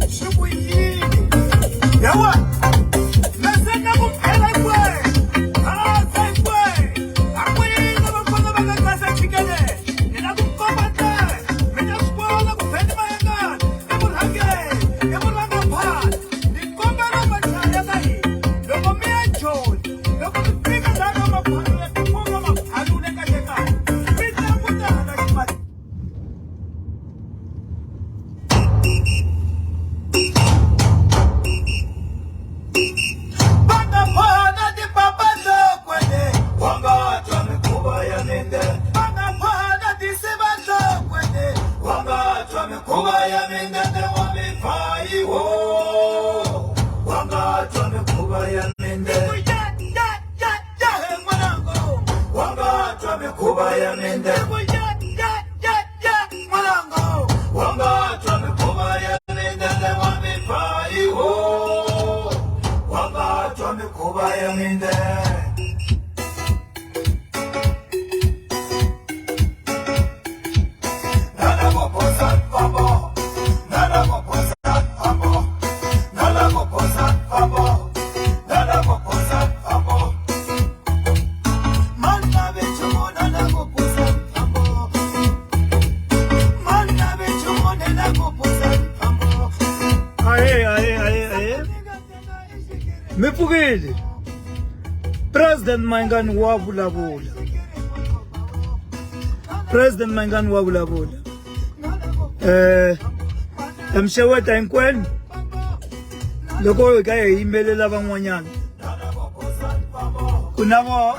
Swi ku yini? Yawa! Mese na ku phela kwe! Hasa kwe! Akwini vafana va nga kasa chikelele! Ni la ku komba ndlela! Mi ta swi vona ku Benny Mayengani i murhangeri, i murhangaphala. Ni kombela majaha ya ka hina, loko mi ya Joni, loko mi fika laha ka Maphalule, tin'wana ka Maphalule kahlekahle, mi languta hala ximatini. Ahe, ahe, ahe, ahe. Mi pfukile. President Mayengani wa vulavula. President Mayengani wa vulavula. Eh, mxeweta hinkwenu loko hi ka hi yimbelela van'wanyana ku na vo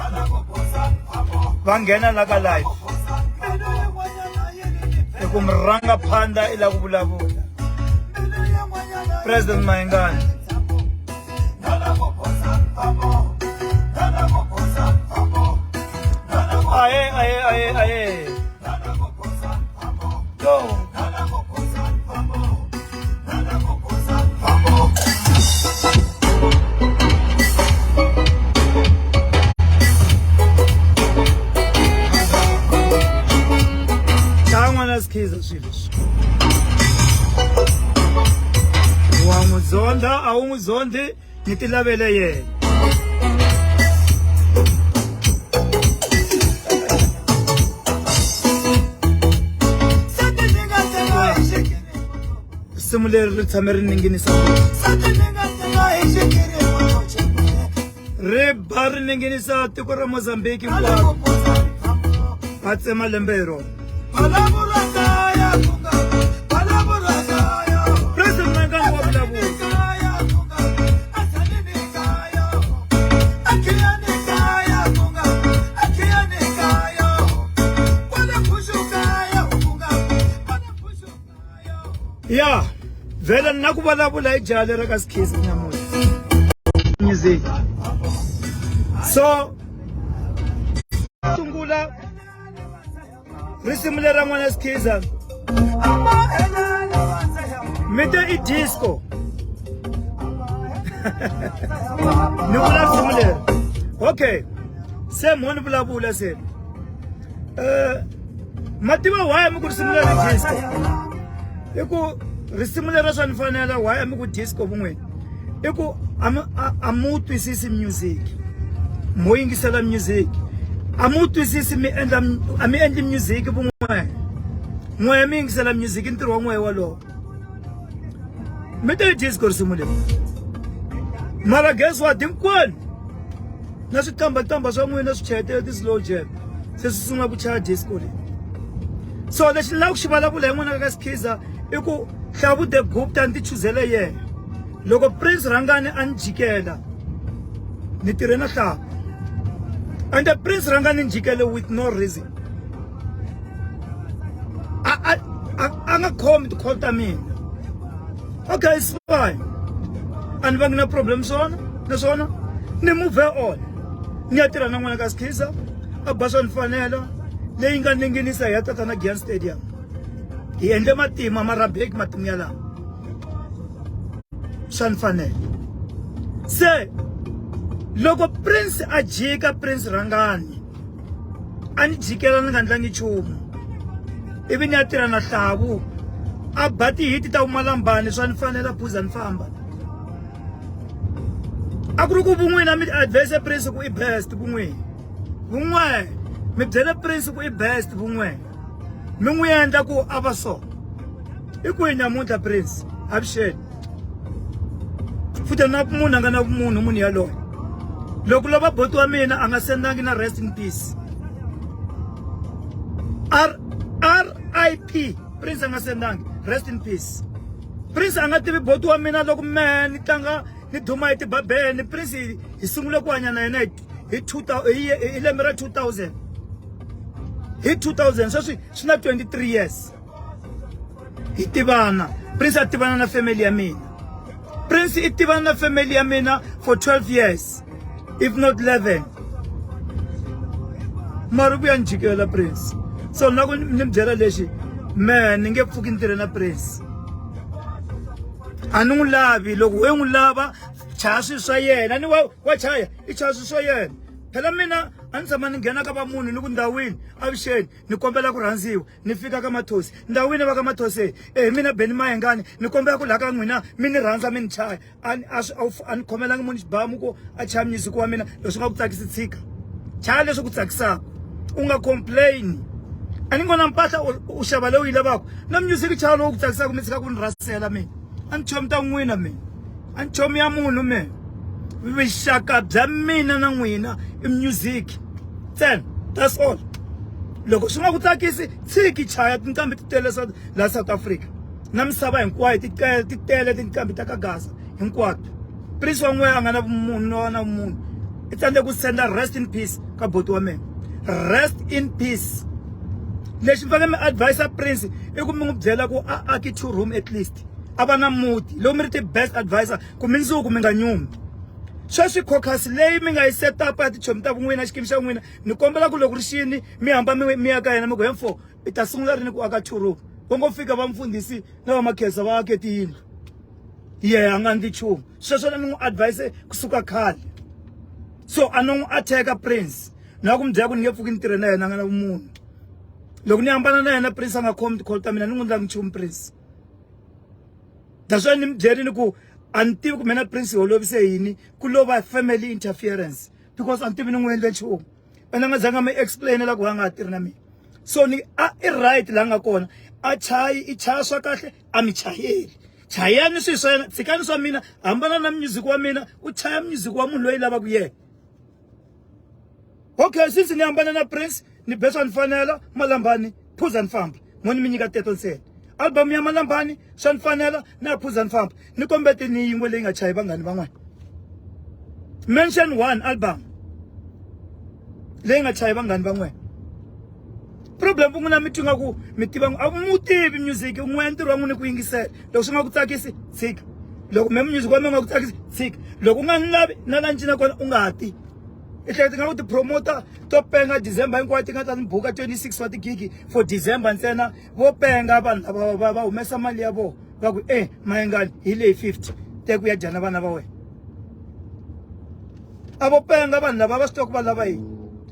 va nghena la ka live hi ku murhangaphandla i la ku vulavula President Mayengani ahe ahe ahe ahe go. Chaya n'wana sikhiza swilo leswi wa n'wi zondha a wu n'wi zondhi ni ti lavele yena. Risimu leri ri tshame ri ninginisa ri ba ri ninginisa tiko ra Mozambique hinkwaro va tsema lembe hi rona. President Mangani wa vulavula. Ya vhele ni na ku vulavula hi jaha leri ka Sikhizi namuntlha music so sungula risimu leri ra n'wana Sikhiza mi te i disco ni vula risimu leri okay se mo ni vulavula se ma tiva why mi ku risimu leri disco i ku risimu leri swa ni fanela why mi ku disco vun'wini i ku a mi wu twisisi music mo yingisela music a mi wu twisisi mi endla a mi endli music vun'we n'we mi yingisela music i ntirho wa n'we wolowo mi te disco risimu leri mara guess what hinkwenu na switambhatamba swa n'wina swi chayetela ti-slow jam se swi sungula ku chaya disco leyi so lexi ni lava ku xi vulavula hi n'wana ka Sikhiza i ku Hlavu the Gupta ni ti chuzele yena loko Prince Rhangani a ni jikela ni tirhe na Hlavu and the Prince Rhangani ni jikele with no reason a nga khomi ti-call ta mina okay it's fine a ni vangi na problem swona naswona ni move on ni ya tirha na n'wana ka Sikhiza a ba swa ni fanela leyi nga ninginisa hi ya tatana Giyani Stadium hi endle matimu a ma rhabeki matimu ya laha swa ni fanela se loko Prince a jika Prince Rhangani a ni jikela ni nga ndlangi nchumu ivi ni ya tirha na Hlavu A ba tihiti ta vumalambani swa ni fanela phuza ni famba. A ku ri ku vun'wina mi advise Prince ku i best vun'wina. Vun'we mi byele Prince ku i best vun'we. Mi n'wi endla ku a va so. I kwihi namuntlha Prince? Avuxeni. Futhi na munhu a nga na vumunhu munhu yaloye. Loko lova boti wa mina a nga sendangi na rest in peace. R R I P Prince a nga sendangi rest in peace. Prince a nga tivi boti wa mina loko mehe ni tlanga ni duma hi tibabeni Prince hi sungule ku hanya na yena hi hi 2000 hi lembe ra 2000 hi 2000 sweswi swi na 23 years hi tivana Prince a tivana na family ya mina Prince i tivana na family ya mina for 12 years if not 11 mara ku ya ni jikela Prince so na ku ni byela lexi mehe ni nge pfuki ni tirhe na Prince a ni n'wi lavi loko we n'wi lava chaya swilo swa yena ni wa wa chaya i chaya swilo swa yena phela mina a ni tshama ni nghena ka va munhu ni ku ndhawini avuxeni ni kombela ku rhandziwa ni fika ka mathosi ndhawini va ka mathosi e mina Benny Mayengani ni kombela ku laha ka n'wina mi ni rhandza mi ni chaya a ni a swi a ni khomelangi munhu xibamu ku a chaya music wa mina leswi nga ku tsakisi tshika chaya leswi ku tsakisaka u nga complain a ni ngo na mpahla u xava leyi u yi lavaka na music chaya lowu ku tsakisaka mi tshika ku ni rasela mina a ni chomi ta n'wina mina a ni chomi ya munhu mina vuxaka bya mina na n'wina i music ntsena that's all loko swi nga ku tsakisi tshiki chaya tinqambi ti tele la South Africa na misava hinkwayo ti tele ti tele tinqambi ta ka Gaza hinkwato Prince wa n'we a nga na vumunhu no na vumunhu i tsandze ku senda rest in peace ka boti wa mina rest in peace lexi mi fanele mi advise Prince i ku mi n'wi byela ku a aki two room at least a va na muti lowu mi ri ti best advisor ku mindzuku mi nga nyumi sweswi caucus leyi mi nga yi set up ya tichomi ta vun'wina xikimi xa n'wina ni kombela ku loko ri xini mi hamba mi ya ka yena mi ku hemfo i ta sungula rini ku aka two room va ngo fika va mfundhisi na va makhesa va ake tiyindlu yehe a nga ndli nchumu sweswo ni n'wi advise kusuka khale so a no n'wi attack Prince na ku mi byela ku ni nge pfuki ni tirhe na yena a nga na vumunhu loko ni hambana na yena Prince a nga khomi ti-call ta mina ni n'wi ndlangi nchumu Prince that's why ni mi byerini ku a ni tivi ku mina Prince hi holovise yini ku lo va family interference because a ni tivi ni n'wi endle nchumu ene a nga zanga mi explainela ku va nga ha tirhi na mina so ni a i right laha nga kona a chayi i chaya swa kahle a mi chayeli chayani swilo swa yena tshikani swa mina hambana na music wa mina u chaya music wa munhu loyi lavaka yena okay since ni hambana na Prince ni be swa ni fanela Malambani phuza ni famba mo ni mi nyika teto ntsena album ya Malambani swa ni fanela na phuza ni famba ni kombete ni yin'we leyi nga chayi vanghani van'wana mention one album leyi nga chayi vanghani van'wana problem ku n'wina mi twi nga ku mi tiva a mu tivi music n'we ntirho wa n'wina ku yingisela loko swi nga ku tsakisi tshika loko me music wa mina nga ku tsakisi tshika loko u nga ni lavi na la ncina kona u nga ti i hleketa nga ku ti-promoter to penga December hinkwayo ti nga ta ni buka 26 wa tigigi for December ntsena vo penga vanhu lava va va humesa mali ya vona va ku e Mayengani hi leyi 50 te ku ya dya na vana va wena a vo penga vanhu lava va swi tiva ku va lava yini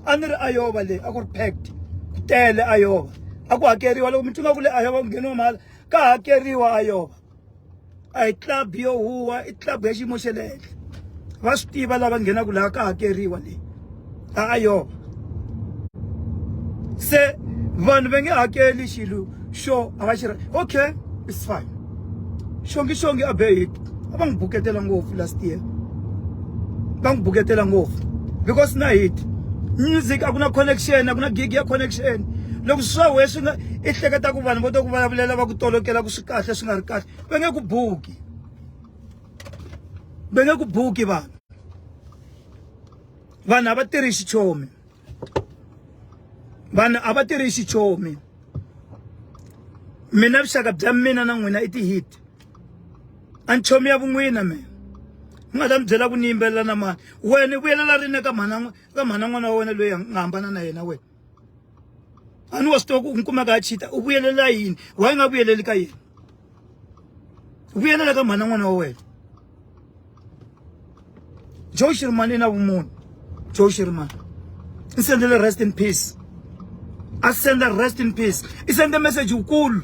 a ni ri ayova leyi a ku ri packed ku tele ayova a ku hakeriwa loko mi twa ku le ayova ku ngheniwa mahala ka hakeriwa ayova a hi club yo huwa i club ya xiyimo xa le henhla va swi tiva lava nghenaka laha ka hakeriwa leyi a ayova se vanhu va nge hakeli xilo xo a va xi okay it's fine xongi xongi a be hit a va n'wi buketela ngopfu last year va n'wi buketela ngopfu because na hit music a ku na connection a ku na gig ya connection loko swa wehe swi nga i hleketa ku vanhu vo to ku vulavulela va ku tolokela ku swi kahle swi nga ri kahle va nge ku buki va nge ku buki vanhu vanhu a va tirhi xichomi vanhu a va tirhi xichomi mina vuxaka bya mina na n'wina i ti-hit a ni chomi ya vun'wina mina mi nga ta mi byela ku ni yimbelela na mani wena i vuyelela rini ka mhana ka mhana n'wana wa wena loyi nga hambana na yena wena a ni wa swi tiva ku u kumeka a chita u vuyelela yini wa yi nga vuyeleli ka yena vuyelela ka mhana n'wana wa wena Joe Shirimani i na vumunhu Joe Shirimani i sendele rest in peace a senda rest in peace i sende message wukulu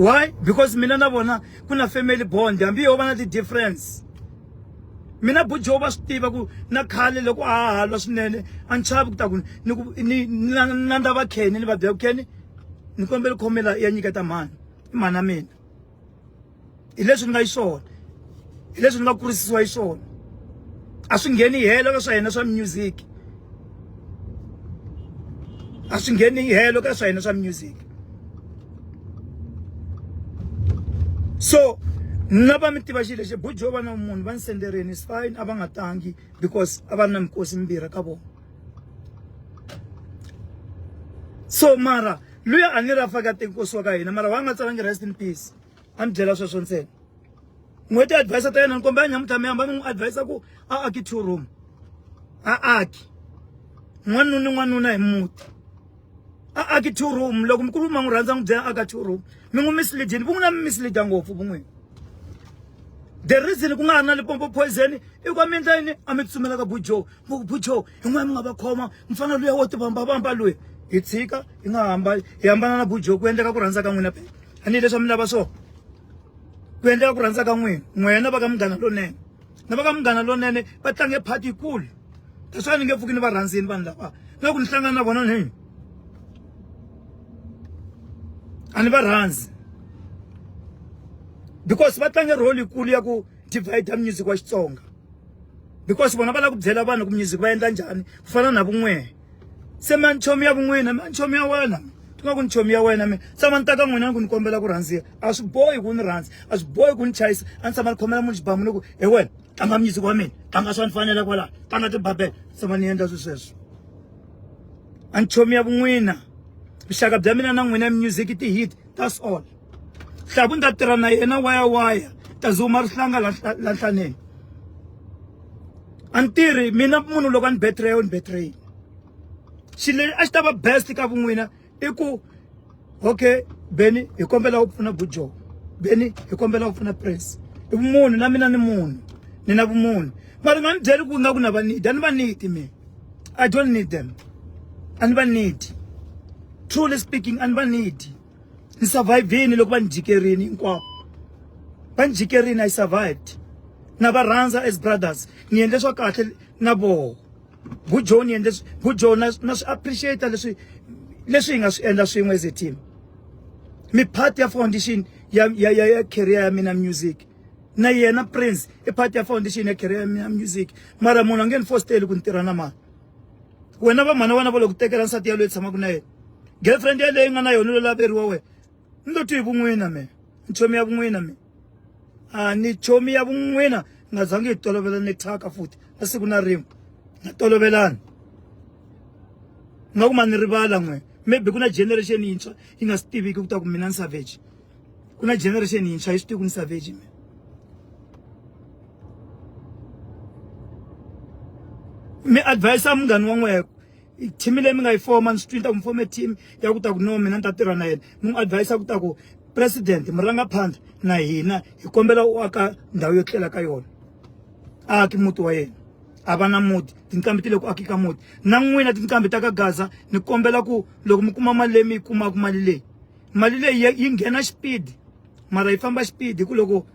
Why? Because mina na vona ku na family bond hambi yo va na ti-difference. Mina Bujo va swi tiva ku na khale loko a ha halwa swinene a ni chavi ku ta ku ni ku ni na na ndava Kenny ni va byela ku Kenny ni kombela khomela ya nyiketa mhani i mhani ya mina hi leswi ni nga xiswona hi leswi ni nga kurisiwa xiswona a swi ngheni helo ka swa hina swa music a swi ngheni helo ka swa hina swa music so na va mi tiva xilo lexi bujo va na munhu va ni senderini is fine a va nga tangi because a va ri na mikosi mimbirhi ka vona so mara luya a ni ri a faka nkosi wa ka hina mara wa nga tsalangi rest in peace a ni byela sweswo ntsena n'hweti advice ta yena ni kombela nyamuntlha mi hamba mi n'wi advise ku a aki two room a aki n'wanuna ni n'wanuna hi muti a aki two room loko mi ma n'wi rhandza n'wi byela aka two room mi n'wi misleadini vun'wina mi misleada ngopfu vun'wina the reason ku nga ha ri na Limpopo poison i ku mi endla yini a mi tsutsumela ka bujo mi ku bujo hi n'wina mi nga va khoma mfana luya wo tivambavamba luya hi tshika hi nga hamba hi hambana na bujo ku endleka ku rhandza ka n'wina phela a ni leswi a mi lava swona ku endleka ku rhandza ka n'wina n'wena va ka munghana lonene na va ka munghana lonene va tlange phati yikulu that's why ni nge pfuki ni va rhandzini vanhu lava na ku ni hlangana na vona ni a ni va rhandzi because va tlange role yikulu ya ku divide music wa Xitsonga because vona va lava ku byela vanhu ku music va endla njhani ku fana na vun'we se ma nchomi ya vun'wina ma nchomi ya wena ti nga ku nchomi ya wena mina tshama ni ta ka n'wina ni ku ni kombela ku rhandziwa a swi bohi ku ni rhandza a swi bohi ku ni chayisa a ni tshama ni khomela munhu xibamu ni ku he wena tlanga music wa mina tlanga swa ni fanela kwalaho tlanga tibabele tshama ni endla swi sweswo a nchomi ya vun'wina vuxaka bya mina na n'wina music ti-hit that's all hlavu ni ta tirha na yena waya waya ta zuma rihlanga la la nhlaneni a ni tirhi mina munhu loko a ni betray u ni betray xilo lexi a xi ta va best ka vun'wina i ku okay Benny hi kombela u pfuna Bujo Benny hi kombela u pfuna Prince i vumunhu na mina ni munhu ni na vumunhu mara nga ni byeli ku nga ku na va need a ni va need mina I don't need them a ni va need truly speaking a ni va need ni survivini loko va ni jikerini hinkwavo va ni jikerini I survived na va rhandza as brothers ni endle swa kahle na voho Bujo ni endle Bujo na na swi appreciate leswi leswi hi nga swi endla swin'we as a team mi part ya foundation ya ya ya, ya career ya mina music na yena Prince i part ya foundation ya career ya mina music mara munhu a nge ni fosteli ku ni tirha na mani wena va mhana wena va le ku tekela nsati yaloye tshamaka na yena girlfriend yaleyo nga na yona lo laveriwa wena ni lo twi hi vun'wina me nchomi ya vun'wina me a ni chomi ya vun'wina nga zangi hi tolovela ni thyaka futhi na siku na rin'we na tolovelani nga ku ma ni rivala n'we maybe ku na generation yintshwa yi nga swi tiviki ku ta ku mina ni savage ku na generation yintshwa yi swi tivi ku ni savage mina mi advise munghana wa n'wehe team leyi mi nga yi foma ni swi twini ta ku mi fome team ya ku ta ku no mina ni ta tirha na yena mi n'wi advise ku ta ku president murangaphandle na hina hi kombela u aka ndhawu yo tlela ka yona a aki muti wa yena a va na muti tinqambi ti le ku aki ka muti na n'wina tinqambi ta ka Gaza ni kombela ku loko mi kuma mali leyi mi yi kumaka mali leyi mali leyi yi nghena xipidi mara yi famba xipidi hi ku loko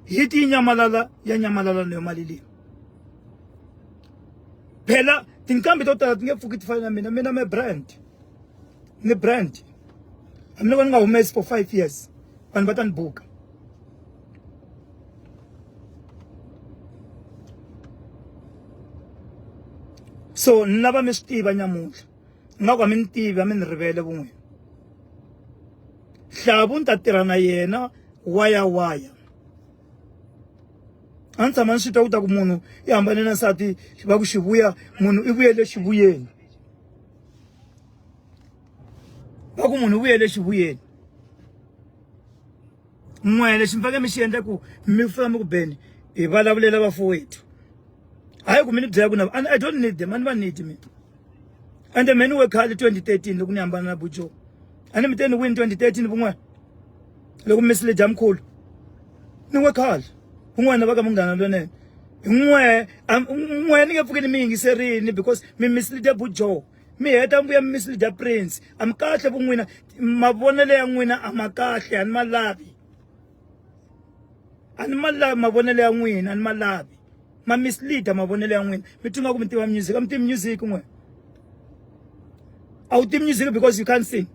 hiti yi nyamalala ya nyamalala leyo mali leyi phela tinqambi to tala ti nge pfuki ti fana na mina mina me brand ni brand hambiloko ni nga humesi for 5 years vanhu va ta ni buka so ni lava mi swi tiva nyamuntlha nga ku a mi ni tivi a mi ni rivele vun'wini hlavu ni ta tirha na yena waya waya a ni tshama ni swi twa ku ta ku munhu i hambane na nsati va ku xivuya munhu i vuyele xivuyeni va ku munhu u vuyele xivuyeni n'we lexi mi faneke mi xi endla ku mi fika mi ku beni hi vulavulela vafowethu hayi ku mi ni byela ku na I don't need them a ni va need mina ende me ni we khale 2013 loko ni hambana na Bujo a ni mi te ni win 2013 vun'we loko mi mislead mkhulu ni we khale un'wana va ka munghana lonene n'we n'we ni nge pfuki ni mi yingiserini because mi mislead Bujo. Mi heta mi vuya mi mislead Prince. A mi kahle vun'wina, mavonelo ya n'wina a ma kahle, a ni ma lavi. A ni ma lavi mavonelo ya n'wina, a ni ma lavi. Ma mislead mavonelo ya n'wina. Mi twa nga ku mi tiva music, a mi tivi music n'we. A wu tivi music because you can't sing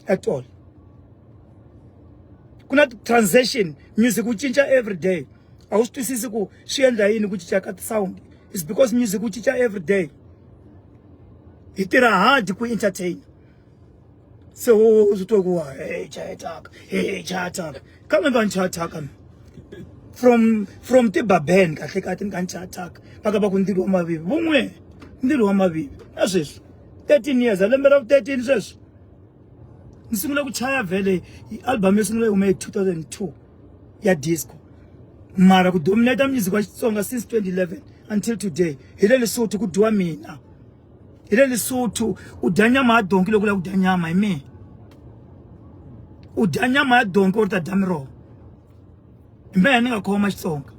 at all. Ku na transition, music wu cinca every day. A wu swi twisisi ku swi endla yini ku cinca ka sound. It's because music wu cinca every day. Hi tirha hard ku entertain. Se u swi twa ku hey chaya taka, hey chaya taka. Kambe nga ni chaya taka mina. From tibaben kahle kahle ni nga ni chaya taka. Va ka va ku ndzilo wa mavivi. Vun'we ndzilo wa mavivi. Na sweswi 13 years, lembe ra 13 sweswi. Ni sungule ku chaya vhele album yo sungula yi hume hi 2002 ya disco. Mara ku dominate music wa Xitsonga since 2011 until today. Hi le Lesotho ku dyiwa mina. Hi le Lesotho u dya nyama ya donki loko u lava ku dya nyama hi mina. U dya nyama ya donki or ta dya miroho. Hi mehe ni nga khoma Xitsonga.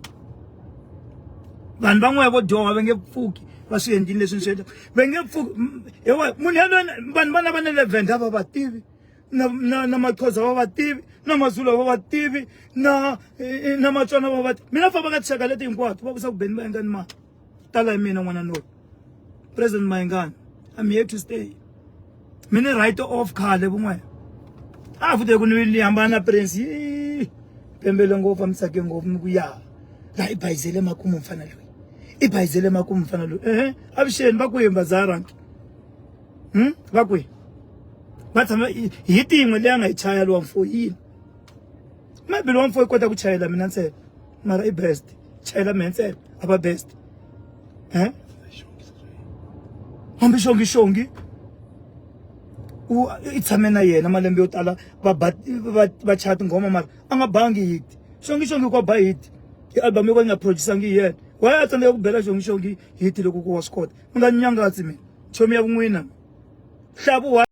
Vanhu van'wana vo dyoha va nge pfuki va swi endlile leswi ni swi endlaka. Va nge pfuki hi munhu yaloye vanhu va lava na le Venda va va tivi. Na na na Maxhosa va va tivi, na Mazulu va va tivi, na na Matswana va va tivi. Mina famba ka tinxaka leti hinkwato va vutisa ku Benny Mayengani mani. Tala hi mina n'wana loyi. President Mayengani, I'm here to stay. Mina right off khale vun'we. A futhi ku ni hambana na Prince. Yee. Pembele ngopfu a mi tsake ngopfu mi ku ya. La i bayizele makumu mfana loyi. I bayizele makumu mfana loyi. Eh, avuxeni va kwihi Mbazara? Va kwihi? Va tshama hi tin'we leyi a nga yi chaya lowa mfo yini? Maybe lowa mfo yi kota ku chayela mina ntsena. Mara i best. Chayela mina ntsena, a va best. Eh? Hambi xongi xongi u i tshame na yena malembe yo tala va ba va chaya tinghoma mara a nga bangi hit. Xongi xongi kwa ba hit. Hi album yo ka yi nga produce-angi hi yena. Why a tsandzeka ku bela xongi xongi hit loko ku wa swi kota? Mi nga ni nyangatsi mina. Chomi ya vun'wina. Hlavu wa.